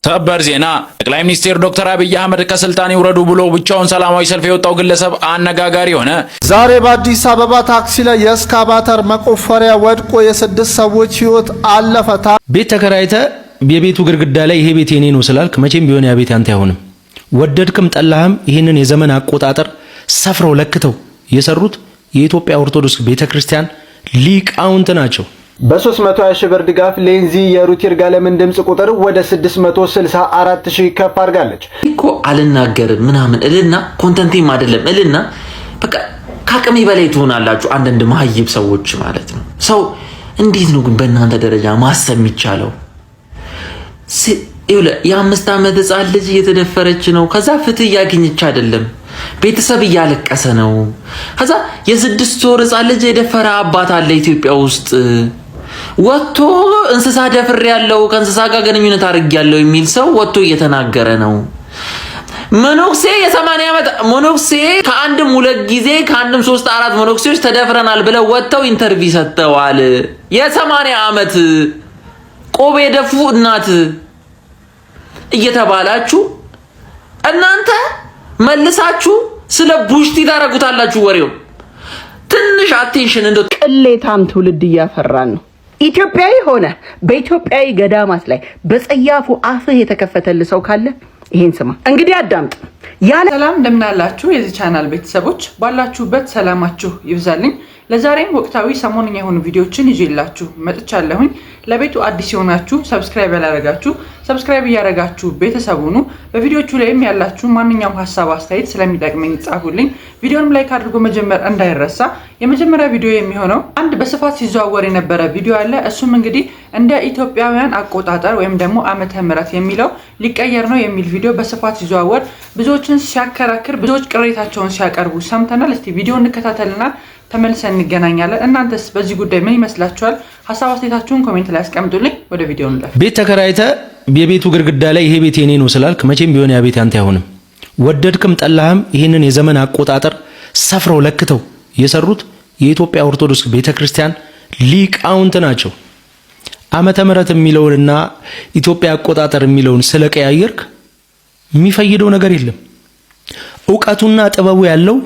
ሰበር ዜና! ጠቅላይ ሚኒስትር ዶክተር አብይ አህመድ ከስልጣን ይውረዱ ብሎ ብቻውን ሰላማዊ ሰልፍ የወጣው ግለሰብ አነጋጋሪ ሆነ። ዛሬ በአዲስ አበባ ታክሲ ላይ የእስካቫተር መቆፈሪያ ወድቆ የስድስት ሰዎች ህይወት አለፈ። ቤት ተከራይተ የቤቱ ግድግዳ ላይ ይሄ ቤት የኔ ነው ስላልክ መቼም ቢሆን ያ ቤት ያንተ አይሆንም። ወደድክም ጠላህም ይህንን የዘመን አቆጣጠር ሰፍረው ለክተው የሰሩት የኢትዮጵያ ኦርቶዶክስ ቤተክርስቲያን ሊቃውንት ናቸው። በ320 ሺህ ብር ድጋፍ ሌንዚ የሩት ይርጋለምን ድምጽ ቁጥር ወደ 664 ሺህ ከፍ አድርጋለች። እኮ አልናገርም ምናምን እልና content ኤም አይደለም እልና በቃ ከአቅሜ በላይ ትሆናላችሁ። አንዳንድ መሀይብ ሰዎች ማለት ነው። ሰው እንዴት ነው ግን በእናንተ ደረጃ ማሰብ የሚቻለው? የ5 ዓመት ህፃን ልጅ እየተደፈረች ነው። ከዛ ፍትህ እያገኘች አይደለም። ቤተሰብ እያለቀሰ ነው። ከዛ የ6 ወር ህፃን ልጅ የደፈረ አባት አለ ኢትዮጵያ ውስጥ፣ ወጥቶ እንስሳ ደፍሬያለሁ፣ ከእንስሳ ጋር ግንኙነት አድርጌያለሁ የሚል ሰው ወጥቶ እየተናገረ ነው። መነኩሴ፣ የ80 ዓመት መነኩሴ ከአንድም ሁለት ጊዜ፣ ከአንድም ሶስት አራት መነኩሴዎች ተደፍረናል ብለው ወጥተው interview ሰጥተዋል። የ80 ዓመት ቆብ የደፉ እናት እየተባላችሁ እናንተ መልሳችሁ ስለ ቡሽቲ ታደርጉታላችሁ ወሬው። ትንሽ attention እንደ ቅሌታም ትውልድ እያፈራን ነው። ኢትዮጵያዊ ሆነ በኢትዮጵያዊ ገዳማት ላይ በጸያፉ አፍህ የተከፈተልህ ሰው ካለ ይሄን ስማ እንግዲህ፣ አዳምጥ። ያለ ሰላም፣ እንደምን አላችሁ የዚህ ቻናል ቤተሰቦች፣ ባላችሁበት ሰላማችሁ ይብዛልኝ። ለዛሬም ወቅታዊ ሰሞንኛ የሆኑ ቪዲዮዎችን ይዤላችሁ መጥቻለሁኝ። ለቤቱ አዲስ የሆናችሁ፣ subscribe ያላረጋችሁ subscribe እያደረጋችሁ ቤተሰብ ሁኑ። በቪዲዮቹ ላይም ያላችሁ ማንኛውም ሀሳብ አስተያየት ስለሚጠቅመኝ ጻፉልኝ። ቪዲዮንም like አድርጎ መጀመር እንዳይረሳ። የመጀመሪያ ቪዲዮ የሚሆነው አንድ በስፋት ሲዘዋወር የነበረ ቪዲዮ አለ። እሱም እንግዲህ እንደ ኢትዮጵያውያን አቆጣጠር ወይም ደግሞ ዓመተ ምህረት የሚለው ሊቀየር ነው የሚል ቪዲዮ በስፋት ሲዘዋወር፣ ብዙዎችን ሲያከራክር፣ ብዙዎች ቅሬታቸውን ሲያቀርቡ ሰምተናል። እስቲ ቪዲዮ እንከታተልና ተመልሰን እንገናኛለን። እናንተስ በዚህ ጉዳይ ምን ይመስላችኋል? ሀሳብ አስተያየታችሁን comment ላይ አስቀምጡልኝ። ወደ ቪዲዮ እንለፍ። ቤት ተከራይተ የቤቱ ግድግዳ ላይ ይሄ ቤት የኔ ነው ስላልክ መቼም ቢሆን ያ ቤት ያንተ አይሆንም። ወደድክም ጠላህም ይህንን የዘመን አቆጣጠር ሰፍረው ለክተው የሰሩት የኢትዮጵያ ኦርቶዶክስ ቤተክርስቲያን ሊቃውንት ናቸው። ዓመተ ምሕረት የሚለውንና ኢትዮጵያ አቆጣጠር የሚለውን ስለቀያየርክ የሚፈይደው ነገር የለም። እውቀቱና ጥበቡ ያለው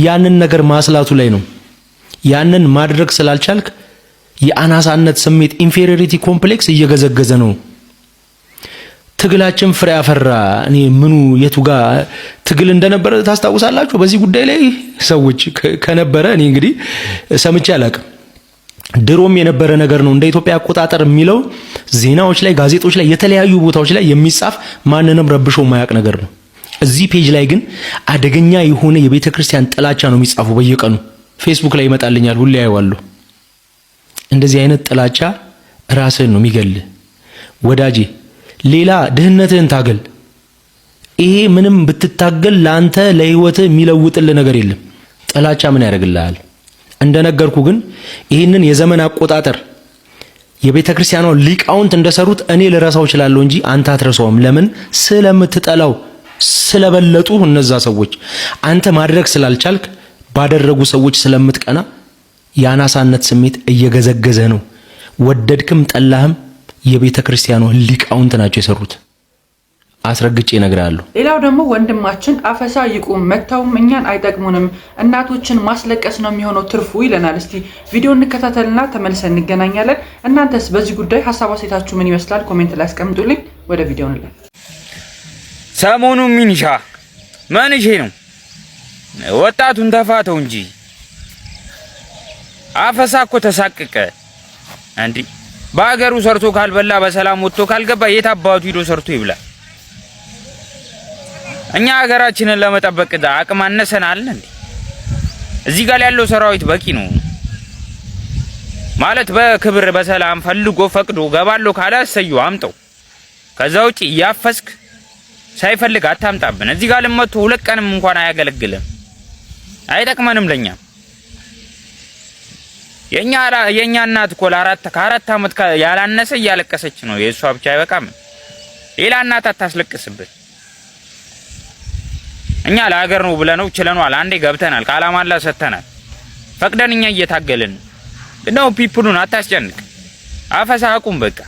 ያንን ነገር ማስላቱ ላይ ነው። ያንን ማድረግ ስላልቻልክ የአናሳነት ስሜት inferiority complex እየገዘገዘ ነው። ትግላችን ፍሬ አፈራ። እኔ ምኑ የቱ ጋር ትግል እንደነበረ ታስታውሳላችሁ? በዚህ ጉዳይ ላይ ሰዎች ከነበረ እኔ እንግዲህ ሰምቼ አላቅም። ድሮም የነበረ ነገር ነው። እንደ ኢትዮጵያ አቆጣጠር የሚለው ዜናዎች ላይ፣ ጋዜጦች ላይ፣ የተለያዩ ቦታዎች ላይ የሚጻፍ፣ ማንንም ረብሾ የማያውቅ ነገር ነው። እዚህ page ላይ ግን አደገኛ የሆነ የቤተ ክርስቲያን ጥላቻ ነው የሚጻፉ በየቀኑ። ፌስቡክ ላይ ይመጣልኛል፣ ሁሌ አየዋለሁ። እንደዚህ አይነት ጥላቻ ራስህን ነው የሚገልህ ወዳጄ። ሌላ ድህነትህን ታገል። ይሄ ምንም ብትታገል ለአንተ ለህይወትህ የሚለውጥልህ ነገር የለም። ጥላቻ ምን ያደርግልሃል? እንደነገርኩ ግን ይህንን የዘመን አቆጣጠር የቤተ ክርስቲያኗ ሊቃውንት እንደሰሩት እኔ ልረሳው እችላለሁ እንጂ አንተ አትረሳውም። ለምን? ስለምትጠላው፣ ስለበለጡ እነዛ ሰዎች፣ አንተ ማድረግ ስላልቻልክ ባደረጉ ሰዎች ስለምትቀና የአናሳነት ስሜት እየገዘገዘ ነው። ወደድክም ጠላህም የቤተ ክርስቲያኗ ሊቃውንት ናቸው የሰሩት። አስረግጬ እነግርሃለሁ። ሌላው ደግሞ ወንድማችን አፈሳ ይቁም፣ መጥተውም እኛን አይጠቅሙንም፣ እናቶችን ማስለቀስ ነው የሚሆነው ትርፉ ይለናል። እስቲ ቪዲዮ እንከታተልና ተመልሰን እንገናኛለን። እናንተስ በዚህ ጉዳይ ሀሳብ አስተያየታችሁ ምን ይመስላል? Comment ላይ አስቀምጡልኝ። ወደ ቪዲዮ እንለፍ። ሰሞኑ ሚኒሻ መንሼ ነው፣ ወጣቱን ተፋተው እንጂ አፈሳ እኮ ተሳቅቀ። እንዲ በሀገሩ ሰርቶ ካልበላ፣ በሰላም ወጥቶ ካልገባ የት አባቱ ሂዶ ሰርቶ ይብላ? እኛ ሀገራችንን ለመጠበቅ አቅም አነሰን አለ እንዴ? እዚህ ጋር ያለው ሰራዊት በቂ ነው ማለት በክብር በሰላም ፈልጎ ፈቅዶ ገባለሁ ካለ እሰዩ አምጠው። ከዛ ውጪ እያፈስክ ሳይፈልግ አታምጣብን። እዚህ ጋር ልመቱ 2 ቀንም እንኳን አያገለግልም፣ አይጠቅመንም ለኛ። የኛ እናት እኮ ከ4 ዓመት ያላነሰ እያለቀሰች ነው። የእሷ ብቻ አይበቃም። ሌላ እናት አታስለቅስብን። እኛ ለሀገር ነው ብለነው ችለናል። አንዴ ገብተናል፣ ቃለ ሰጥተናል፣ ፈቅደን እኛ እየታገልን ነው። People ኡን አታስጨንቅ። አፈሳ አቁም በቃ።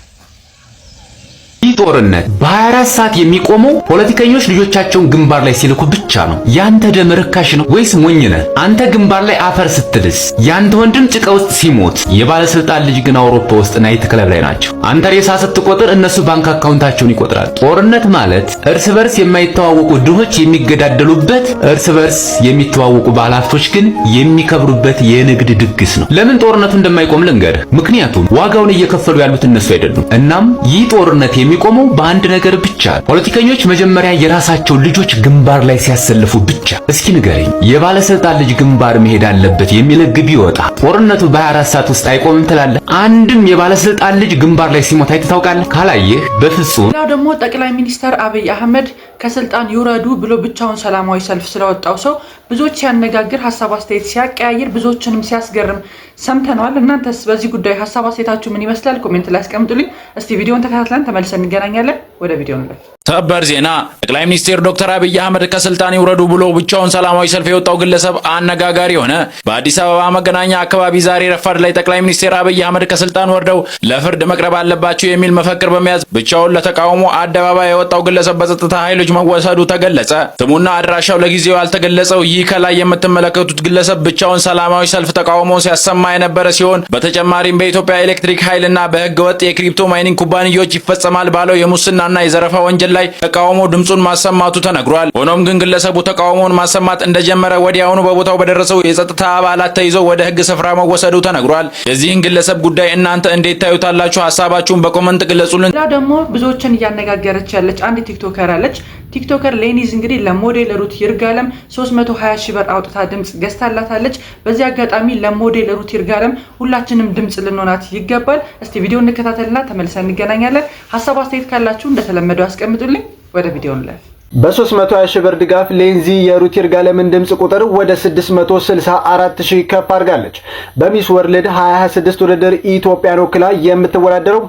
ይህ ጦርነት በ24 ሰዓት የሚቆመው ፖለቲከኞች ልጆቻቸውን ግንባር ላይ ሲልኩ ብቻ ነው። ያንተ ደም ርካሽ ነው ወይስ ሞኝ ነህ? አንተ ግንባር ላይ አፈር ስትልስ፣ ያንተ ወንድም ጭቃ ውስጥ ሲሞት፣ የባለስልጣን ልጅ ግን አውሮፓ ውስጥ night club ላይ ናቸው። አንተ ሬሳ ስትቆጥር እነሱ ባንክ አካውንታቸውን ይቆጥራል። ጦርነት ማለት እርስ በርስ የማይተዋወቁ ድሆች የሚገዳደሉበት፣ እርስ በርስ የሚተዋወቁ ባለሀብቶች ግን የሚከብሩበት የንግድ ድግስ ነው። ለምን ጦርነቱ እንደማይቆም ልንገርህ። ምክንያቱም ዋጋውን እየከፈሉ ያሉት እነሱ አይደሉም። እናም ይህ ጦርነት የሚቆመው በአንድ ነገር ብቻ፣ ፖለቲከኞች መጀመሪያ የራሳቸው ልጆች ግንባር ላይ ሲያሰልፉ ብቻ። እስኪ ንገረኝ፣ የባለስልጣን ልጅ ግንባር መሄድ አለበት የሚል ሕግ ቢወጣ ጦርነቱ በ24 ሰዓት ውስጥ አይቆምም ትላለህ? አንድም የባለስልጣን ልጅ ግንባር ላይ ሲሞት አይተህ ታውቃለህ? ካላየህ በፍጹም። ሌላው ደግሞ ጠቅላይ ሚኒስትር አብይ አህመድ ከስልጣን ይውረዱ ብሎ ብቻውን ሰላማዊ ሰልፍ ስለወጣው ሰው ብዙዎች ሲያነጋግር፣ ሀሳብ አስተያየት ሲያቀያይር፣ ብዙዎችንም ሲያስገርም ሰምተነዋል። እናንተስ በዚህ ጉዳይ ሀሳብ አስተያየታችሁ ምን ይመስላል? Comment ላይ አስቀምጡልኝ። እስቲ ቪዲዮን ተከታትለን ተመልሰን እንገናኛለን። ወደ ቪዲዮ እንለፍ። ሰበር ዜና! ጠቅላይ ሚኒስትር ዶክተር አብይ አህመድ ከስልጣን ይውረዱ ብሎ ብቻውን ሰላማዊ ሰልፍ የወጣው ግለሰብ አነጋጋሪ ሆነ። በአዲስ አበባ መገናኛ አካባቢ ዛሬ ረፋድ ላይ ጠቅላይ ሚኒስትር አብይ አህመድ ከስልጣን ወርደው ለፍርድ መቅረብ አለባቸው የሚል መፈክር በመያዝ ብቻውን ለተቃውሞ አደባባይ የወጣው ግለሰብ በጸጥታ ኃይሎች መወሰዱ ተገለጸ። ስሙና አድራሻው ለጊዜው ያልተገለጸው ይህ ከላይ የምትመለከቱት ግለሰብ ብቻውን ሰላማዊ ሰልፍ ተቃውሞ ሲያሰማ የነበረ ሲሆን፣ በተጨማሪም በኢትዮጵያ ኤሌክትሪክ ኃይልና በህገ ወጥ የ crypto mining ኩባንያዎች ይፈጸማል ባለው የሙስናና የዘረፋ ወንጀል ላይ ተቃውሞ ድምጹን ማሰማቱ ተነግሯል። ሆኖም ግን ግለሰቡ ተቃውሞውን ማሰማት እንደጀመረ ወዲያውኑ በቦታው በደረሰው የጸጥታ አባላት ተይዞ ወደ ህግ ስፍራ መወሰዱ ተነግሯል። የዚህን ግለሰብ ጉዳይ እናንተ እንዴት ታዩታላችሁ? ሀሳባችሁን በ comment ግለጹልን። ሌላው ደግሞ ብዙዎችን እያነጋገረች ያለች አንድ TikToker አለች። TikToker ሌኒዝ እንግዲህ ለሞዴል ሩት ይርጋለም 320 ሺህ ብር አውጥታ ድምፅ ገዝታላታለች። በዚህ አጋጣሚ ለሞዴል ሩት ይርጋለም ሁላችንም ድምፅ ልንሆናት ይገባል። እስቲ ቪዲዮ እንከታተልና ተመልሰን እንገናኛለን። ሀሳብ አስተያየት ካላችሁ እንደተለመደው አስቀምጡልኝ። ወደ ቪዲዮ እንለፍ። በ320 ሺህ ብር ድጋፍ ሌንዚ የሩት ይርጋለምን ድምፅ ቁጥር ወደ 664 ሺህ ከፍ አድርጋለች። በ Miss World 2026 ውድድር ኢትዮጵያን ወክላ የምትወዳደረው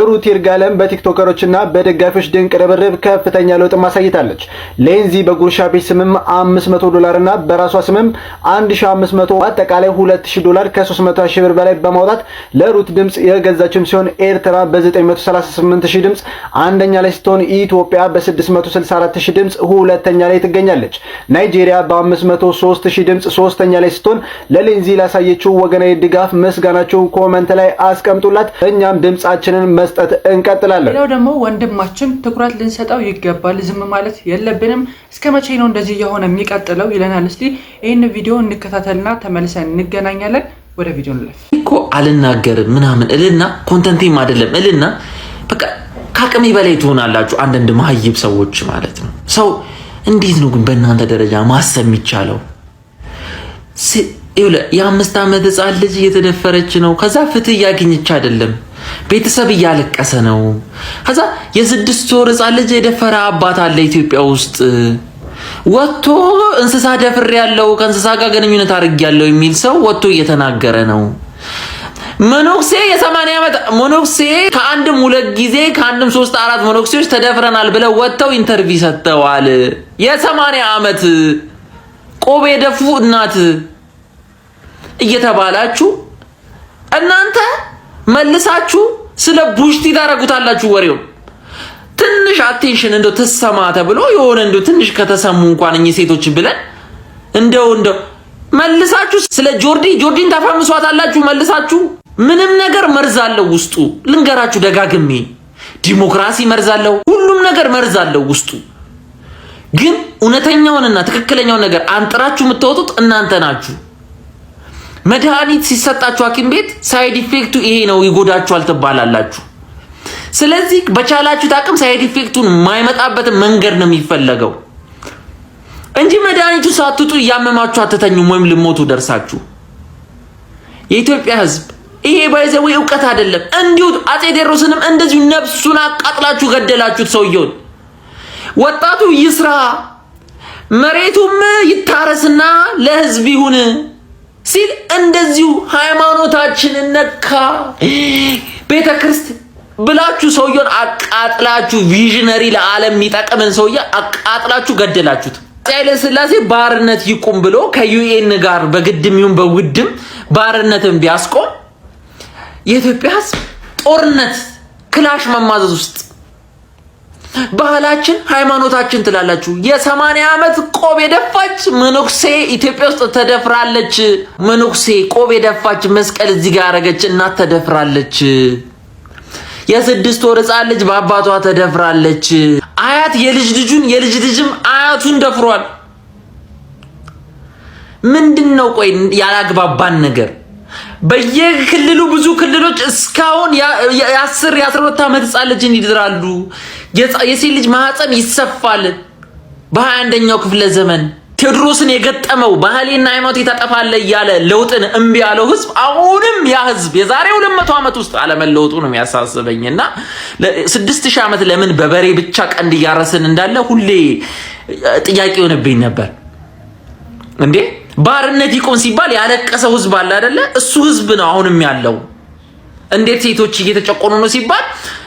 ሩት ይርጋለም በቲክቶከሮችና በደጋፊዎች ድንቅ ርብርብ ከፍተኛ ለውጥ ማሳይታለች። ሌንዚ በጉርሻ ቤት ስምም 500 ዶላር እና በራሷ ስምም 1500፣ አጠቃላይ 2000 ዶላር፣ ከ300 ሺህ ብር በላይ በማውጣት ለሩት ድምፅ የገዛችም ሲሆን፣ ኤርትራ በ938 ሺህ ድምፅ አንደኛ ላይ ስትሆን ኢትዮጵያ በ664 ሺህ ድምፅ ሁለተኛ ላይ ትገኛለች። ናይጄሪያ በ503 ሺህ ድምፅ ሶስተኛ ላይ ስትሆን፣ ለሌንዚ ላሳየችው ወገናዊ ድጋፍ ምስጋናችሁን comment ላይ አስቀምጡላት። እኛም ድምፃችንን መስጠት እንቀጥላለን። ሌላው ደግሞ ወንድማችን ትኩረት ልንሰጠው ይገባል፣ ዝም ማለት የለብንም። እስከ መቼ ነው እንደዚህ እየሆነ የሚቀጥለው ይለናል። እስቲ ይህን ቪዲዮ እንከታተልና ተመልሰን እንገናኛለን። ወደ ቪዲዮ እንለፍ። እኮ አልናገርም ምናምን እልና content ኤም አይደለም እልና በቃ ከአቅሜ በላይ ትሆናላችሁ። አንዳንድ መሀይብ ሰዎች ማለት ነው። ሰው እንዴት ነው ግን በእናንተ ደረጃ ማሰብ የሚቻለው? የ5 ዓመት ህፃን ልጅ እየተደፈረች ነው። ከዛ ፍትህ እያገኘች አይደለም። ቤተሰብ እያለቀሰ ነው። ከዛ የ6 ወር ህፃን ልጅ የደፈረ አባት አለ ኢትዮጵያ ውስጥ፣ ወጥቶ እንስሳ ደፍሬ ያለው፣ ከእንስሳ ጋር ግንኙነት አድርጌያለሁ የሚል ሰው ወጥቶ እየተናገረ ነው። መነኩሴ፣ የ80 ዓመት መነኩሴ ከአንድም ሁለት ጊዜ፣ ከአንድም ሶስት አራት መነኩሴዎች ተደፍረናል ብለው ወጥተው interview ሰጥተዋል። የ80 ዓመት ቆብ የደፉ እናት እየተባላችሁ እናንተ መልሳችሁ ስለ ቡሽቲ ታደርጉታላችሁ ወሬውን። ትንሽ attention እንደው ትሰማ ተብሎ የሆነ እንደው ትንሽ ከተሰሙ እንኳን እኚህ ሴቶች ብለን እንደው እንደው መልሳችሁ ስለ ጆርዲ፣ ጆርዲን ታፈምሷታላችሁ መልሳችሁ። ምንም ነገር መርዝ አለው ውስጡ። ልንገራችሁ ደጋግሜ፣ ዲሞክራሲ መርዝ አለው፣ ሁሉም ነገር መርዝ አለው ውስጡ። ግን እውነተኛውንና ትክክለኛውን ነገር አንጥራችሁ የምታወጡት እናንተ ናችሁ። መድኃኒት ሲሰጣችሁ ሐኪም ቤት side effect ኡ ይሄ ነው፣ ይጎዳችኋል ትባላላችሁ። ስለዚህ በቻላችሁት አቅም side effect ኡን የማይመጣበትን መንገድ ነው የሚፈለገው እንጂ መድኃኒቱ ሳትውጡ እያመማችሁ አትተኙም ወይም ልትሞቱ ደርሳችሁ። የኢትዮጵያ ሕዝብ ይሄ by the way እውቀት አይደለም። እንዲሁ አፄ ቴዎድሮስንም እንደዚሁ ነፍሱን አቃጥላችሁ ገደላችሁት ሰውየውን። ወጣቱ ይስራ፣ መሬቱም ይታረስና ለህዝብ ይሁን ሲል እንደዚሁ ሃይማኖታችንን ነካ፣ ቤተ ክርስቲያን ብላችሁ ሰውየውን አቃጥላችሁ፣ visionary ለዓለም የሚጠቅምን ሰውዬ አቃጥላችሁ ገደላችሁት። አፄ ኃይለ ሥላሴ ባርነት ይቁም ብሎ ከ UN ጋር በግድም ይሁን በውድም ባርነትን ቢያስቆም የኢትዮጵያ ህዝብ ጦርነት ክላሽ መማዘዝ ውስጥ ባህላችን ሃይማኖታችን ትላላችሁ። የ80 ዓመት ቆብ የደፋች መነኩሴ ኢትዮጵያ ውስጥ ተደፍራለች። መነኩሴ ቆብ የደፋች፣ መስቀል እዚህ ጋር ያረገች እናት ተደፍራለች። የ6 ወር ህፃን ልጅ በአባቷ ተደፍራለች። አያት የልጅ ልጁን፣ የልጅ ልጅም አያቱን ደፍሯል። ምንድን ነው ቆይ ያላግባባን ነገር? በየክልሉ ብዙ ክልሎች እስካሁን የ10 የ12 ዓመት ህፃን ልጅን ይድራሉ። የሴት ልጅ ማህፀን ይሰፋል። በ21ኛው ክፍለ ዘመን ቴዎድሮስን የገጠመው፣ ባህሌና ሃይማኖቴ ታጠፋለህ እያለ ለውጥን እምቢ ያለው ህዝብ አሁንም ያ ህዝብ የዛሬ 200 ዓመት ውስጥ አለመለወጡ ነው የሚያሳስበኝ። እና 6000 ዓመት ለምን በበሬ ብቻ ቀንድ እያረስን እንዳለ ሁሌ ጥያቄ የሆነብኝ ነበር። እንዴ፣ ባርነት ይቁም ሲባል ያለቀሰው ህዝብ አለ አይደለ? እሱ ህዝብ ነው አሁንም ያለው። እንዴት ሴቶች እየተጨቆኑ ነው ሲባል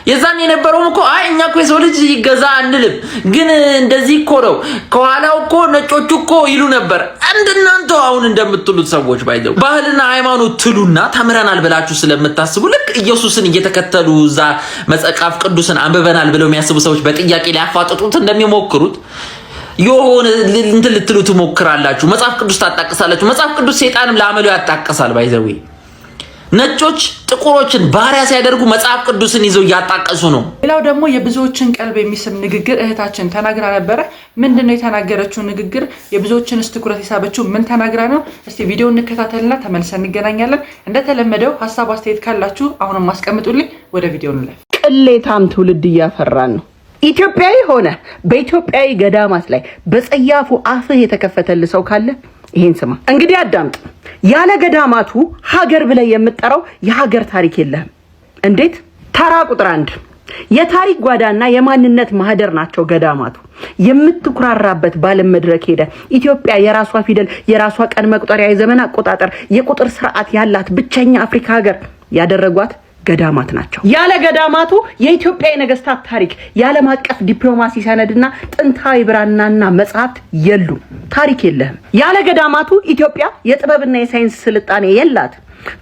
የዛን የነበረውም እኮ አይ እኛ እኮ የሰው ልጅ ይገዛ አንልም፣ ግን እንደዚህ እኮ ነው፣ ከኋላው እኮ ነጮቹ እኮ ይሉ ነበር። እንደናንተው አሁን እንደምትሉት ሰዎች by the way ባህልና ሃይማኖት ትሉና ተምረናል ብላችሁ ስለምታስቡ ልክ ኢየሱስን እየተከተሉ እዛ መጽሐፍ ቅዱስን አንብበናል ብለው የሚያስቡ ሰዎች በጥያቄ ሊያፋጥጡት እንደሚሞክሩት የሆነ እንትን ልትሉ ትሞክራላችሁ። መጽሐፍ ቅዱስ ታጣቅሳላችሁ። መጽሐፍ ቅዱስ ሴጣንም ለአመሉ ያጣቅሳል። By the way ነጮች ጥቁሮችን ባሪያ ሲያደርጉ መጽሐፍ ቅዱስን ይዘው እያጣቀሱ ነው። ሌላው ደግሞ የብዙዎችን ቀልብ የሚስብ ንግግር እህታችን ተናግራ ነበረ። ምንድን ነው የተናገረችው ንግግር? የብዙዎችንስ ትኩረት የሳበችው ምን ተናግራ ነው? እስቲ ቪዲዮ እንከታተልና ተመልሰን እንገናኛለን። እንደተለመደው ሀሳብ አስተያየት ካላችሁ አሁንም አስቀምጡልኝ። ወደ ቪዲዮ እንለፍ። ቅሌታም ትውልድ እያፈራን ነው። ኢትዮጵያዊ ሆነ በኢትዮጵያዊ ገዳማት ላይ በጸያፉ አፍህ የተከፈተልህ ሰው ካለ ይሄን ስማ። እንግዲህ አዳምጥ። ያለ ገዳማቱ ሀገር ብለህ የምትጠራው የሀገር ታሪክ የለህም። እንዴት? ተራ ቁጥር 1፣ የታሪክ ጓዳና የማንነት ማህደር ናቸው ገዳማቱ። የምትኩራራበት ባለም መድረክ ሄደ ኢትዮጵያ የራሷ ፊደል፣ የራሷ ቀን መቁጠሪያ፣ የዘመን አቆጣጠር፣ የቁጥር ስርዓት ያላት ብቸኛ አፍሪካ ሀገር ያደረጓት ገዳማት ናቸው። ያለ ገዳማቱ የኢትዮጵያ የነገስታት ታሪክ፣ የዓለም አቀፍ ዲፕሎማሲ ሰነድና ጥንታዊ ብራናና መጽሐፍት የሉም። ታሪክ የለህም። ያለ ገዳማቱ ኢትዮጵያ የጥበብና የሳይንስ ስልጣኔ የላት።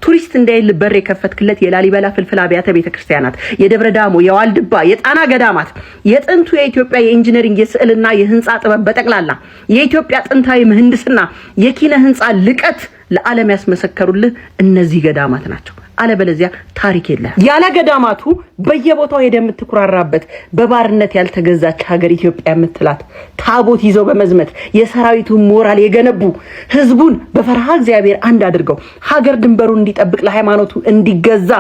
ቱሪስት እንዳይል በር የከፈትክለት የላሊበላ ፍልፍል አብያተ ቤተ ክርስቲያናት፣ የደብረ ዳሞ፣ የዋልድባ፣ የጣና ገዳማት፣ የጥንቱ የኢትዮጵያ የ engineering፣ የስዕልና የህንፃ ጥበብ፣ በጠቅላላ የኢትዮጵያ ጥንታዊ ምህንድስና፣ የኪነ ህንፃ ልቀት ለዓለም ያስመሰከሩልህ እነዚህ ገዳማት ናቸው። አለበለዚያ ታሪክ የለህም። ያለ ገዳማቱ በየቦታው ሄደህ የምትኩራራበት፣ በባርነት ያልተገዛች ሀገር ኢትዮጵያ የምትላት፣ ታቦት ይዘው በመዝመት የሰራዊቱን ሞራል የገነቡ፣ ህዝቡን በፈሪሃ እግዚአብሔር አንድ አድርገው ሀገር ድንበሩን እንዲጠብቅ፣ ለሃይማኖቱ እንዲገዛ፣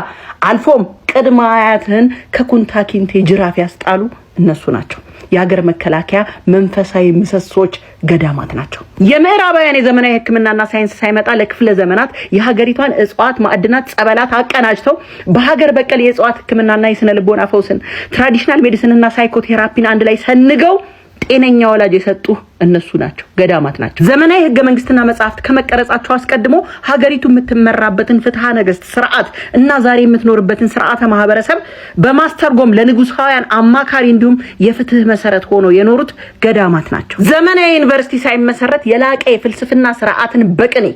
አልፎም ቅድመ አያትህን ከኩንታ ኪንቴ ጅራፍ ያስጣሉ እነሱ ናቸው። የሀገር መከላከያ መንፈሳዊ ምሰሶች ገዳማት ናቸው። የምዕራባውያን የዘመናዊ ሕክምናና ሳይንስ ሳይመጣ ለክፍለ ዘመናት የሀገሪቷን እጽዋት፣ ማዕድናት፣ ጸበላት አቀናጅተው በሀገር በቀል የእጽዋት ሕክምናና የስነ ልቦና ፈውስን፣ traditional medicine ና psychotherapy ን አንድ ላይ ሰንገው ጤነኛ ወላጅ የሰጡ እነሱ ናቸው፣ ገዳማት ናቸው። ዘመናዊ ህገ መንግስትና መጽሐፍት ከመቀረጻቸው አስቀድሞ ሀገሪቱ የምትመራበትን ፍትሐ ነገስት ስርዓት እና ዛሬ የምትኖርበትን ስርዓተ ማህበረሰብ በማስተርጎም ለንጉሳውያን አማካሪ እንዲሁም የፍትህ መሰረት ሆኖ የኖሩት ገዳማት ናቸው። ዘመናዊ ዩኒቨርሲቲ ሳይመሰረት የላቀ የፍልስፍና ስርዓትን በቅኔ፣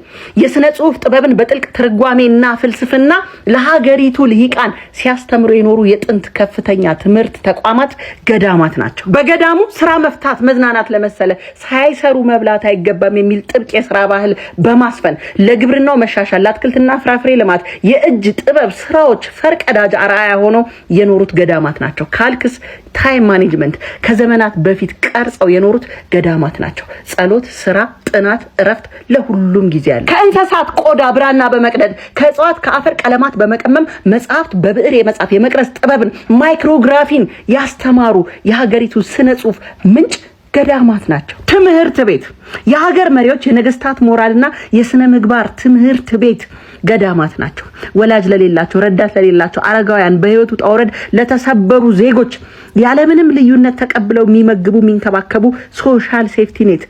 የስነ ጽሁፍ ጥበብን በጥልቅ ትርጓሜና ፍልስፍና ለሀገሪቱ ልሂቃን ሲያስተምሩ የኖሩ የጥንት ከፍተኛ ትምህርት ተቋማት ገዳማት ናቸው። በገዳሙ ስራ መፍታት መዝናናት ለመሰለ፣ ሳይሰሩ መብላት አይገባም የሚል ጥብቅ የስራ ባህል በማስፈን ለግብርናው መሻሻል፣ ለአትክልትና ፍራፍሬ ልማት የእጅ ጥበብ ስራዎች ፈርቀዳጅ አርአያ ሆነው የኖሩት ገዳማት ናቸው። ካልክስ time management ከዘመናት በፊት ቀርጸው የኖሩት ገዳማት ናቸው። ጸሎት፣ ስራ፣ ጥናት፣ እረፍት ለሁሉም ጊዜ አለ። ከእንስሳት ቆዳ ብራና በመቅደድ፣ ከእጽዋት ከአፈር ቀለማት በመቀመም መጽሐፍት በብዕር የመጻፍ የመቅረጽ ጥበብን፣ micrography ን ያስተማሩ የሀገሪቱ ስነ ጽሁፍ ምንጭ ገዳማት ናቸው። ትምህርት ቤት፣ የሀገር መሪዎች የነገስታት ሞራልና የስነ ምግባር ትምህርት ቤት ገዳማት ናቸው። ወላጅ ለሌላቸው፣ ረዳት ለሌላቸው አረጋውያን፣ በህይወት ውጣ ውረድ ለተሰበሩ ዜጎች ያለምንም ልዩነት ተቀብለው የሚመግቡ፣ የሚንከባከቡ social safety net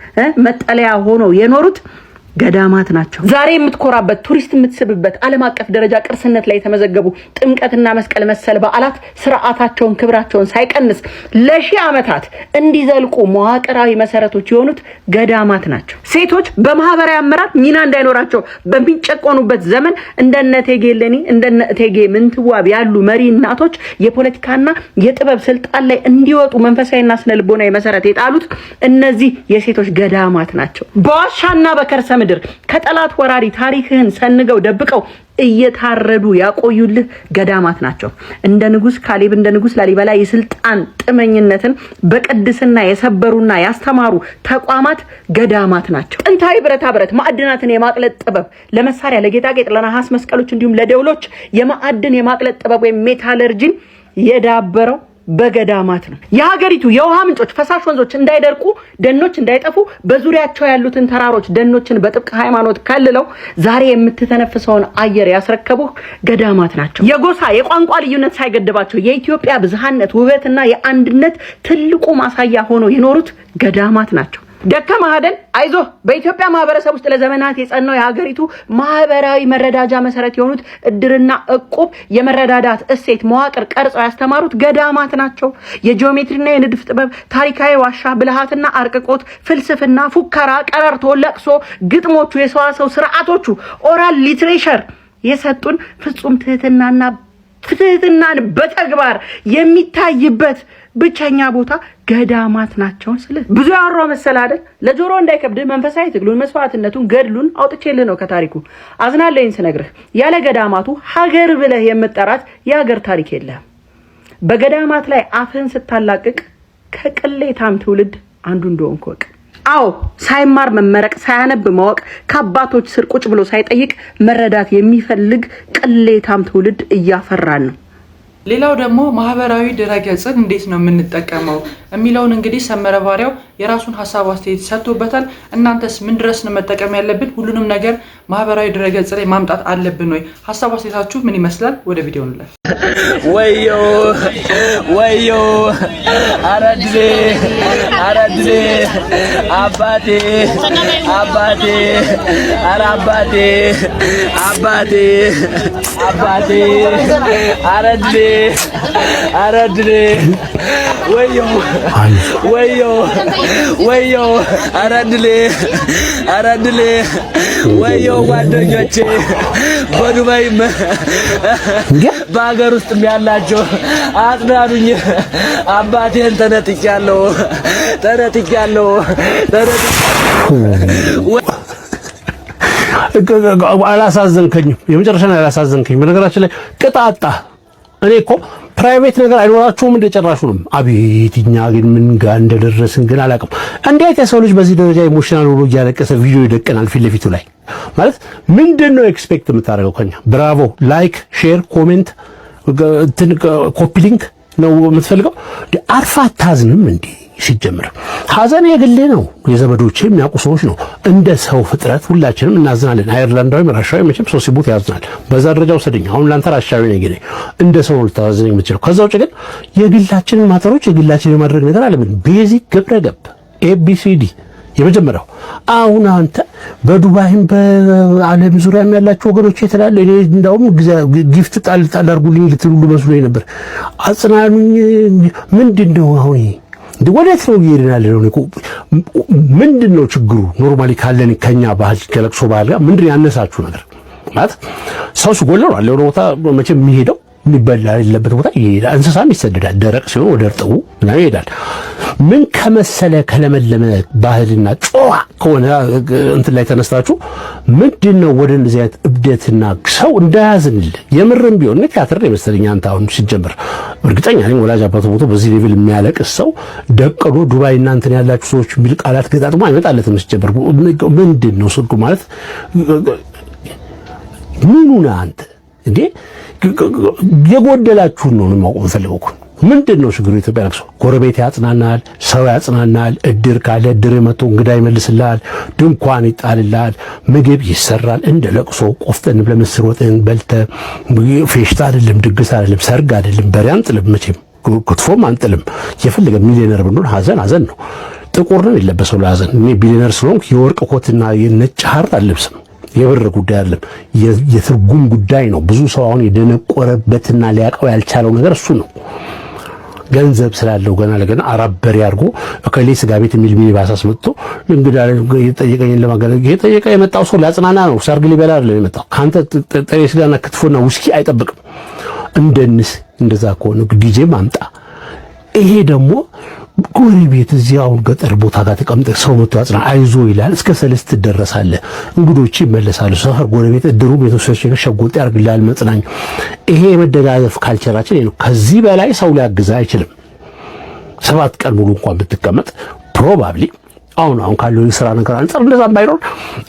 መጠለያ ሆነው የኖሩት ገዳማት ናቸው። ዛሬ የምትኮራበት፣ ቱሪስት የምትስብበት፣ ዓለም አቀፍ ደረጃ ቅርስነት ላይ የተመዘገቡ ጥምቀትና መስቀል መሰል በዓላት ስርዓታቸውን ክብራቸውን ሳይቀንስ ለሺህ ዓመታት እንዲዘልቁ መዋቅራዊ መሰረቶች የሆኑት ገዳማት ናቸው። ሴቶች በማህበራዊ አመራር ሚና እንዳይኖራቸው በሚጨቆኑበት ዘመን እንደነ እቴጌ እሌኒ፣ እንደነ እቴጌ ምንትዋብ ያሉ መሪ እናቶች የፖለቲካና የጥበብ ስልጣን ላይ እንዲወጡ መንፈሳዊና ስነ ልቦናዊ መሰረት የጣሉት እነዚህ የሴቶች ገዳማት ናቸው። በዋሻና በከርሰ ምድር ከጠላት ወራሪ ታሪክህን ሰንገው ደብቀው እየታረዱ ያቆዩልህ ገዳማት ናቸው። እንደ ንጉስ ካሌብ፣ እንደ ንጉስ ላሊበላ የስልጣን ጥመኝነትን በቅድስና የሰበሩና ያስተማሩ ተቋማት ገዳማት ናቸው። ጥንታዊ ብረታ ብረት ማዕድናትን የማቅለጥ ጥበብ ለመሳሪያ፣ ለጌጣጌጥ፣ ለነሐስ መስቀሎች እንዲሁም ለደውሎች የማዕድን የማቅለጥ ጥበብ ወይም metallurgy ን የዳበረው በገዳማት ነው። የሀገሪቱ የውሃ ምንጮች፣ ፈሳሽ ወንዞች እንዳይደርቁ፣ ደኖች እንዳይጠፉ በዙሪያቸው ያሉትን ተራሮች፣ ደኖችን በጥብቅ ሃይማኖት ከልለው ዛሬ የምትተነፍሰውን አየር ያስረከቡ ገዳማት ናቸው። የጎሳ የቋንቋ ልዩነት ሳይገድባቸው የኢትዮጵያ ብዝሃነት ውበትና የአንድነት ትልቁ ማሳያ ሆኖ የኖሩት ገዳማት ናቸው። ደከመህ አይደል? አይዞህ። በኢትዮጵያ ማህበረሰብ ውስጥ ለዘመናት የጸናው የሀገሪቱ ማህበራዊ መረዳጃ መሰረት የሆኑት እድርና እቁብ የመረዳዳት እሴት መዋቅር ቀርጸው ያስተማሩት ገዳማት ናቸው። የጂኦሜትሪና የንድፍ ጥበብ፣ ታሪካዊ ዋሻ፣ ብልሃትና አርቅቆት፣ ፍልስፍና፣ ፉከራ፣ ቀረርቶ፣ ለቅሶ፣ ግጥሞቹ፣ የሰዋሰው ስርዓቶቹ፣ oral literature የሰጡን ፍጹም ትህትናና ትህትናን በተግባር የሚታይበት ብቸኛ ቦታ ገዳማት ናቸው። ስለ ብዙ ያወራው መሰል አይደል? ለጆሮ እንዳይከብድህ መንፈሳዊ ትግሉን፣ መስዋዕትነቱን፣ ገድሉን አውጥቼልህ ነው ከታሪኩ። አዝናለኝ ስነግርህ፣ ያለ ገዳማቱ ሀገር ብለህ የምጠራት የሀገር ታሪክ የለህም። በገዳማት ላይ አፍህን ስታላቅቅ ከቅሌታም ትውልድ አንዱ እንደሆንክ እወቅ። አዎ፣ ሳይማር መመረቅ፣ ሳያነብ ማወቅ፣ ከአባቶች ስር ቁጭ ብሎ ሳይጠይቅ መረዳት የሚፈልግ ቅሌታም ትውልድ እያፈራን ነው። ሌላው ደግሞ ማህበራዊ ድረገጽን እንዴት ነው የምንጠቀመው የሚለውን እንግዲህ ሰመረ ባሪያው የራሱን ሀሳብ አስተያየት ሰጥቶበታል። እናንተስ ምን ድረስ ነው መጠቀም ያለብን? ሁሉንም ነገር ማህበራዊ ድረገጽ ላይ ማምጣት አለብን ወይ? ሀሳብ አስተያየታችሁ ምን ይመስላል? ወደ ቪዲዮ እንለፍ። ወዮ ወዮ፣ አረድሌ አረድሌ፣ አባቴ አባቴ፣ ኧረ አባቴ አባቴ አባቴ፣ አረድሌ አረድሌ፣ ወዮ ወዮ ወዮ፣ አረድሌ አረድሌ፣ ወዮ። ጓደኞቼ በዱባይም በሀገር ውስጥም ያላቸው አጽናኑኝ። አባቴን ተነጥቂያለሁ፣ ተነጥቂያለሁ፣ ተነጥቂያለሁ። አላሳዘንከኝም። የመጨረሻ ላይ አላሳዘንከኝም። በነገራችን ላይ ቅጣጣ እኔ እኮ private ነገር አይኖራችሁም እንደ ጨራሹንም። አቤት፣ እኛ ግን ምን ጋር እንደደረስን ግን አላውቅም። እንዴት የሰው ልጅ በዚህ ደረጃ emotional ሆኖ እያለቀሰ ቪዲዮ ይደቅናል ፊት ለፊቱ ላይ? ማለት ምንድን ነው expect የምታደርገው ከኛ? Bravo፣ like፣ share፣ comment፣ copy link ነው የምትፈልገው? አርፋ አታዝንም እንዴ? ሲጀምር ሀዘን የግሌ ነው፣ የዘመዶቼ የሚያውቁ ሰዎች ነው። እንደ ሰው ፍጥረት ሁላችንም እናዝናለን። አየርላንዳዊ ራሻዊ መቼም ሰው ሲሞት ያዝናል። በዛ ደረጃ ውሰደኝ። አሁን ላንተ ራሻዊ ነኝ፣ ግን እንደ ሰው ነው ልታዝነኝ የምትችለው። ከዛ ውጭ ግን የግላችንን matter ኦች የግላችንን የማድረግ ነገር አለብን። Basic ግብረ ገብ ABCD የመጀመሪያው። አሁን አንተ በዱባይም በዓለም ዙሪያም ያላችሁ ወገኖች የተላለ እኔ እንዳውም gift ጣል ጣል አድርጉልኝ ልትሉ መስሎኝ ነበር። አጽናኑኝ። ምንድን ነው አሁን? እንደ ወዴት ነው እየሄድን ያለነው? እኮ ምንድን ነው ችግሩ? Normally ካለን ከኛ ባህል፣ ከለቅሶ ባህል ጋር ምንድን ያነሳችሁ ነገር? ማለት ሰው ሲጎለው አለ የሆነ ቦታ መቼም የሚሄደው፣ የሚበላ የሌለበት ቦታ ይሄዳል። እንስሳም ይሰደዳል። ደረቅ ሲሆን ወደ እርጥቡ ምናምን ይሄዳል። ምን ከመሰለ ከለመለመ ባህልና ጨዋ ከሆነ እንትን ላይ ተነስታችሁ ምንድን ነው ወደ እንደዚህ አይነት እብደትና ሰው እንዳያዝንልህ? የምርም ቢሆን እኔ ቲያትር ነው የመሰለኝ። አንተ አሁን ሲጀምር እርግጠኛ ነኝ ወላጅ አባቱ ሞቶ በዚህ level የሚያለቅስ ሰው ደቅኖ ዱባይ እናንተን ያላችሁ ሰዎች የሚል ቃላት ገጣጥሞ አይመጣለትም። ሲጀምር ምንድን ነው ስልኩ? ማለት ምኑ ነህ አንተ እንዴ? የጎደላችሁን ነው ማወቅ የምፈልገው እኮ። ምንድን ነው ችግሩ? ኢትዮጵያ ለቅሶ ጎረቤት ያጽናናል፣ ሰው ያጽናናል። እድር ካለ እድር መጥቶ እንግዳ ይመልስልሃል፣ ድንኳን ይጣልልሃል፣ ምግብ ይሰራል። እንደ ለቅሶ ቆፍጠን ብለህ ምስር ወጥን በልተህ፣ ፌሽታ አይደለም፣ ድግስ አይደለም፣ ሰርግ አይደለም፣ በሬ አንጥልም፣ መቼም ክትፎም አንጥልም። የፈለገ ሚሊዮነር ብንሆን ሀዘን ሀዘን ነው። ጥቁር ነው የሚለበሰው ለሀዘን። እኔ ቢሊነር ስለሆንኩ የወርቅ ኮትና የነጭ ሐር አልለብስም። የብር ጉዳይ አይደለም፣ የትርጉም ጉዳይ ነው። ብዙ ሰው አሁን የደነቆረበትና ሊያውቀው ያልቻለው ነገር እሱ ነው። ገንዘብ ስላለው ገና ለገና አራት በሬ አድርጎ እከሌ ስጋ ቤት የሚል ሚኒባስ አስመጥቶ እንግዳ የጠየቀኝን ለማገልገል የጠየቀ የመጣው ሰው ሊያጽናና ነው። ሰርግ ሊበላ አይደለም የመጣው። ከአንተ ጥሬ ስጋና ክትፎና ውስኪ አይጠብቅም። እንደንስ እንደዛ ከሆነ ዲጄ ማምጣ። ይሄ ደግሞ ጎረቤት እዚህ አሁን ገጠር ቦታ ጋር ተቀምጠህ ሰው መጥቶ ያጽና አይዞ ይላል። እስከ ሰለስት ትደረሳለህ። እንግዶች ይመለሳሉ። ሰፈር ጎረቤት እድሩ ቤተሰቦች ሸጎጥ ያርግልሃል መጽናኛ። ይሄ የመደጋገፍ culture ኣችን ነው። ከዚህ በላይ ሰው ሊያግዝ አይችልም። 7 ቀን ሙሉ እንኳን ብትቀመጥ probably አሁን አሁን ካለው የስራ ነገር አንጻር እንደዛም ባይኖር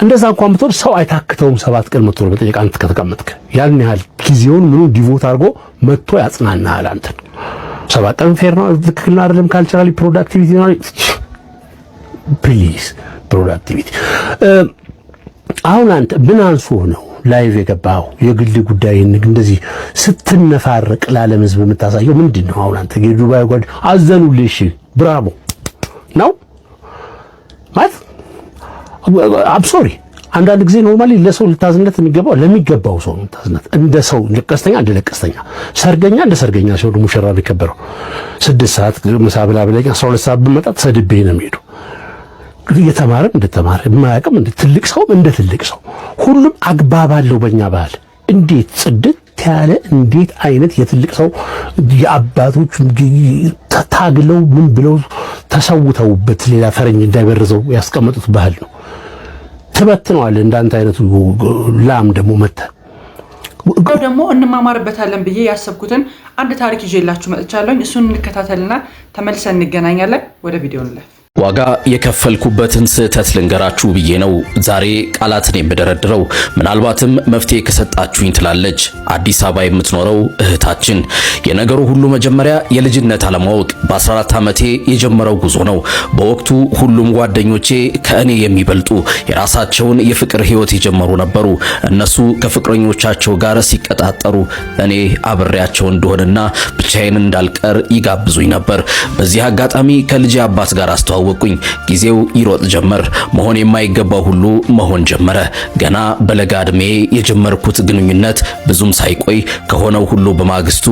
እንደዛ እንኳን ብትሆን ሰው አይታክተውም። 7 ቀን መጥቶ ለመጠየቅ አንተ ከተቀመጥክ ያን ያህል ጊዜውን ምኑ devote አድርጎ መጥቶ ያጽናናሃል አንተን። 7 ቀን fair ነው፣ ትክክል ነው አይደለም? Culturally productivity ነው። Please productivity። አሁን አንተ ምን አንሶ ነው live የገባኸው? የግል ጉዳይ እንደዚህ ስትነፋረቅ ለዓለም ሕዝብ የምታሳየው ምንድን ነው? አሁን አንተ የዱባይ ጓድ አዘኑልሽ፣ bravo ነው ማለት I'm sorry። አንዳንድ ጊዜ normally ለሰው ልታዝንለት የሚገባው ለሚገባው ሰው ነው ልታዝንለት። እንደ ሰው ለቀስተኛ እንደ ለቀስተኛ፣ ሰርገኛ እንደ ሰርገኛ ሲሆን ሙሽራ የሚከበረው 6 ሰዓት ምሳ ብላ ብለኝ 12 ሰዓት ብመጣ ተሰድቤ ነው የሚሄዱ። የተማረም እንደተማረ የማያውቅም እንደ ትልቅ ሰውም እንደ ትልቅ ሰው ሁሉም አግባብ አለው። በእኛ ባህል እንዴት ጽድት ያለ እንዴት አይነት የትልቅ ሰው የአባቶች ታግለው ምን ብለው ተሰውተውበት ሌላ ፈረንጅ እንዳይበርዘው ያስቀመጡት ባህል ነው። ትበትነዋለህ። እንዳንተ አይነቱ ላም ደግሞ መተ ደግሞ እንማማርበታለን ብዬ ያሰብኩትን አንድ ታሪክ ይዤላችሁ መጥቻለሁኝ። እሱን እንከታተልና ተመልሰን እንገናኛለን። ወደ ቪዲዮ እንለፍ። ዋጋ የከፈልኩበትን ስህተት ልንገራችሁ ብዬ ነው ዛሬ ቃላትን የምደረድረው። ምናልባትም መፍትሄ ከሰጣችሁኝ ትላለች አዲስ አበባ የምትኖረው እህታችን። የነገሩ ሁሉ መጀመሪያ የልጅነት አለማወቅ በ14 ዓመቴ የጀመረው ጉዞ ነው። በወቅቱ ሁሉም ጓደኞቼ ከእኔ የሚበልጡ የራሳቸውን የፍቅር ህይወት የጀመሩ ነበሩ። እነሱ ከፍቅረኞቻቸው ጋር ሲቀጣጠሩ እኔ አብሬያቸው እንደሆንና ብቻዬን እንዳልቀር ይጋብዙኝ ነበር። በዚህ አጋጣሚ ከልጄ አባት ጋር አስተዋወቁኝ። ጊዜው ይሮጥ ጀመር። መሆን የማይገባው ሁሉ መሆን ጀመረ። ገና በለጋ ዕድሜ የጀመርኩት ግንኙነት ብዙም ሳይቆይ ከሆነው ሁሉ በማግስቱ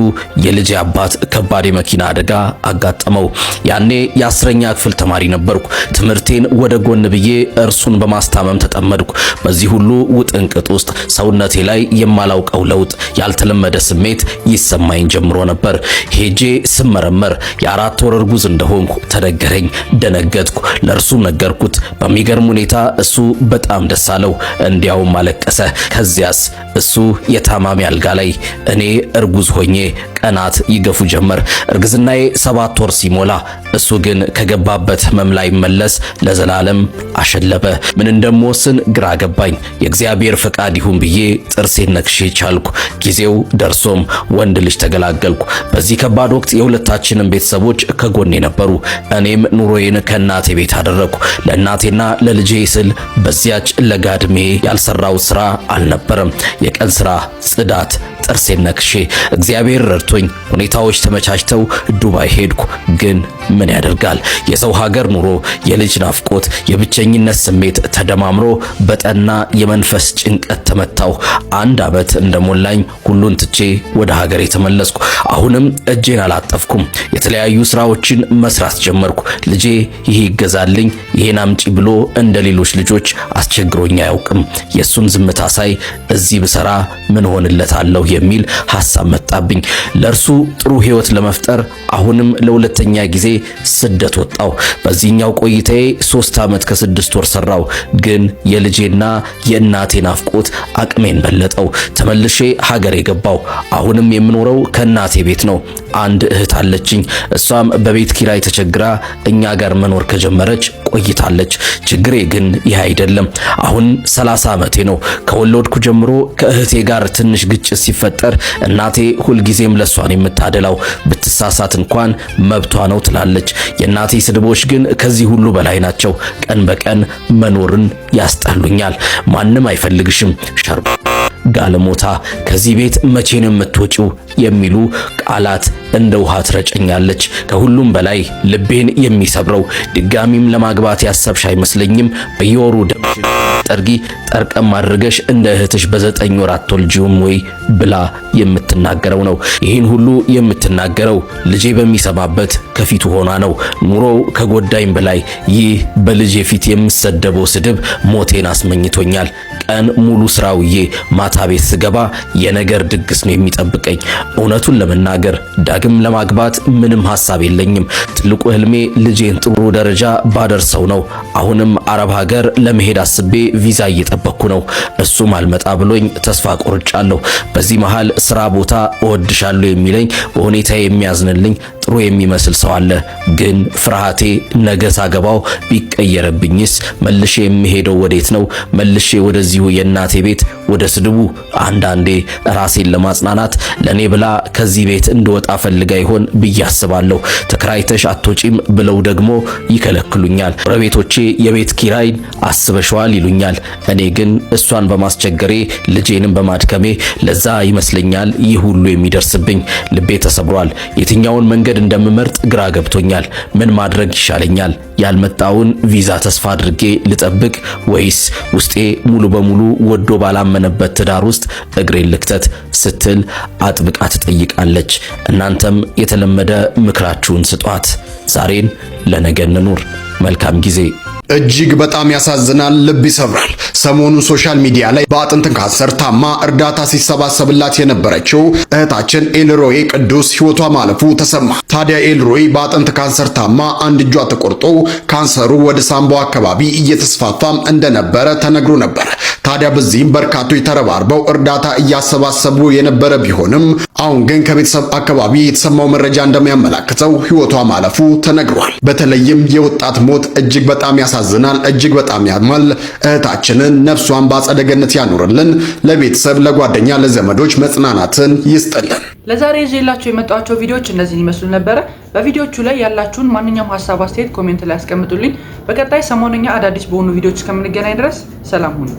የልጄ አባት ከባድ የመኪና አደጋ አጋጠመው። ያኔ የ10ኛ ክፍል ተማሪ ነበርኩ። ትምህርቴን ወደ ጎን ብዬ እርሱን በማስታመም ተጠመድኩ። በዚህ ሁሉ ውጥንቅጥ ውስጥ ሰውነቴ ላይ የማላውቀው ለውጥ፣ ያልተለመደ ስሜት ይሰማኝ ጀምሮ ነበር። ሄጄ ስመረመር የ4 ወር እርጉዝ እንደሆንኩ ተነገረኝ። ደነገጥኩ። ለእርሱም ነገርኩት። በሚገርም ሁኔታ እሱ በጣም ደስ አለው፣ እንዲያውም አለቀሰ። ከዚያስ እሱ የታማሚ አልጋ ላይ፣ እኔ እርጉዝ ሆኜ ቀናት ይገፉ ጀመር። እርግዝናዬ 7 ወር ሲሞላ እሱ ግን ከገባበት ህመም ላይ መለስ ለዘላለም አሸለበ። ምን እንደምወስን ግራ ገባኝ። የእግዚአብሔር ፈቃድ ይሁን ብዬ ጥርሴን ነክሼ ቻልኩ። ጊዜው ደርሶም ወንድ ልጅ ተገላገልኩ። በዚህ ከባድ ወቅት የሁለታችንም ቤተሰቦች ከጎኔ ነበሩ። እኔም ኑሮዬን ከእናቴ ቤት አደረግኩ። ለእናቴና ለልጄ ስል በዚያች ለጋ ዕድሜ ያልሰራው ስራ አልነበረም። የቀን ስራ፣ ጽዳት፣ ጥርሴን ነክሼ እግዚአብሔር ረድቶኝ ሁኔታዎች ተመቻችተው ዱባይ ሄድኩ። ግን ምን ያደርጋል የሰው ሀገር ኑሮ፣ የልጅ ናፍቆት፣ የብቸኝነት ስሜት ተደማምሮ በጠና የመንፈስ ጭንቀት ተመታሁ። አንድ ዓመት እንደሞላኝ ሁሉን ትቼ ወደ ሀገሬ ተመለስኩ። አሁንም እጄን አላጠፍኩም። የተለያዩ ስራዎችን መስራት ጀመርኩ። ልጄ ይሄ ይገዛልኝ፣ ይሄን አምጪ ብሎ እንደ ሌሎች ልጆች አስቸግሮኝ አያውቅም። የሱን ዝምታ ሳይ እዚህ ብሰራ ምን ሆንለታለሁ የሚል ሐሳብ መጣብኝ። ለእርሱ ጥሩ ህይወት ለመፍጠር አሁንም ለሁለተኛ ጊዜ ስደት ወጣሁ። በዚህኛው ቆይታዬ 3 ዓመት ከ6 ወር ሰራሁ። ግን የልጄና የእናቴ ናፍቆት አቅሜን በለጠው። ተመልሼ ሀገሬ ገባሁ። አሁንም የምኖረው ከእናቴ ቤት ነው። አንድ እህት አለችኝ። እሷም በቤት ኪራይ ተቸግራ እኛ ጋር መኖር ከጀመረች ቆይታለች። ችግሬ ግን ይህ አይደለም። አሁን 30 ዓመቴ ነው። ከወለድኩ ጀምሮ ከእህቴ ጋር ትንሽ ግጭት ሲፈጠር እናቴ ሁልጊዜም ለሷን የምታደላው ብትሳሳት እንኳን መብቷ ነው ትላለች። የእናቴ ስድቦች ግን ከዚህ ሁሉ በላይ ናቸው። ቀን በቀን መኖርን ያስጠሉኛል። ማንም አይፈልግሽም ሸርባ ጋለሞታ፣ ከዚህ ቤት መቼ ነው የምትወጪው የሚሉ ቃላት እንደ ውሃ ትረጨኛለች። ከሁሉም በላይ ልቤን የሚሰብረው ድጋሚም ለማግባት ያሰብሽ አይመስለኝም። በየወሩ ደምሽን ጠርጊ ጠርቀም አድርገሽ እንደ እህትሽ በ9 ወር አትወልጂውም ወይ ብላ የምትናገረው ነው። ይህን ሁሉ የምትናገረው ልጄ በሚሰማበት ከፊቱ ሆና ነው። ኑሮው ከጎዳኝ በላይ ይህ በልጄ ፊት የምሰደበው ስድብ ሞቴን አስመኝቶኛል። ቀን ሙሉ ስራ ውዬ ማታ ቤት ስገባ የነገር ድግስ ነው የሚጠብቀኝ። እውነቱን ለመናገር ዳግም ለማግባት ምንም ሐሳብ የለኝም። ትልቁ ህልሜ ልጄን ጥሩ ደረጃ ባደርሰው ነው። አሁንም አረብ ሀገር ለመሄድ አስቤ ቪዛ እየጠበቅኩ ነው። እሱም አልመጣ ብሎኝ ተስፋ ቆርጫለሁ። በዚህ መሃል ስራ ቦታ እወድሻለሁ የሚለኝ፣ በሁኔታ የሚያዝንልኝ፣ ጥሩ የሚመስል ሰው አለ። ግን ፍርሃቴ ነገ ሳገባው ቢቀየርብኝስ? መልሼ የምሄደው ወዴት ነው? መልሼ ወደዚሁ የእናቴ ቤት፣ ወደ ስድቡ? አንዳንዴ ራሴን ለማጽናናት ለኔ ብላ ከዚህ ቤት እንድወጣ ፈልጋ ይሆን ብዬ አስባለሁ። ተከራይተሽ አትወጪም ብለው ደግሞ ይከለክሉኛል። ጎረቤቶቼ የቤት ኪራይን አስበሽዋል ይሉኛል። እኔ ግን እሷን በማስቸገሬ፣ ልጄንም በማድከሜ ለዛ ይመስለኛል ይህ ሁሉ የሚደርስብኝ። ልቤ ተሰብሯል። የትኛውን መንገድ እንደምመርጥ ግራ ገብቶኛል። ምን ማድረግ ይሻለኛል? ያልመጣውን ቪዛ ተስፋ አድርጌ ልጠብቅ ወይስ ውስጤ ሙሉ በሙሉ ወዶ ባላመነበት ትዳር ውስጥ እግሬን ልክተት? ስትል አጥብቃ ትጠይቃለች። እናንተም የተለመደ ምክራችሁን ስጧት። ዛሬን ለነገ እንኑር። መልካም ጊዜ። እጅግ በጣም ያሳዝናል፣ ልብ ይሰብራል። ሰሞኑን social media ላይ በአጥንት ካንሰር ታማ እርዳታ ሲሰባሰብላት የነበረችው እህታችን ኤልሮዬ ቅዱስ ሕይወቷ ማለፉ ተሰማ። ታዲያ ኤልሮዬ በአጥንት ካንሰር ታማ አንድ እጇ ተቆርጦ ካንሰሩ ወደ ሳምባዋ አካባቢ እየተስፋፋም እንደነበረ ተነግሮ ነበር። ታዲያ በዚህም በርካቶች ተረባርበው እርዳታ እያሰባሰቡ የነበረ ቢሆንም አሁን ግን ከቤተሰብ አካባቢ የተሰማው መረጃ እንደሚያመላክተው ሕይወቷ ማለፉ ተነግሯል። በተለይም የወጣት ሞት እጅግ በጣም ያሳዝናል፣ እጅግ በጣም ያማል። እህታችንን ነፍሷን በአጸደ ገነት ያኑርልን። ለቤተሰብ፣ ለጓደኛ፣ ለዘመዶች መጽናናትን ይስጥልን። ለዛሬ ይዤላችሁ የመጣኋቸው ቪዲዮዎች እነዚህን ይመስሉ ነበረ። በቪዲዮቹ ላይ ያላችሁን ማንኛውም ሀሳብ፣ አስተያየት comment ላይ ያስቀምጡልኝ። በቀጣይ ሰሞነኛ አዳዲስ በሆኑ ቪዲዮዎች እስከምንገናኝ ድረስ ሰላም ሁኑ።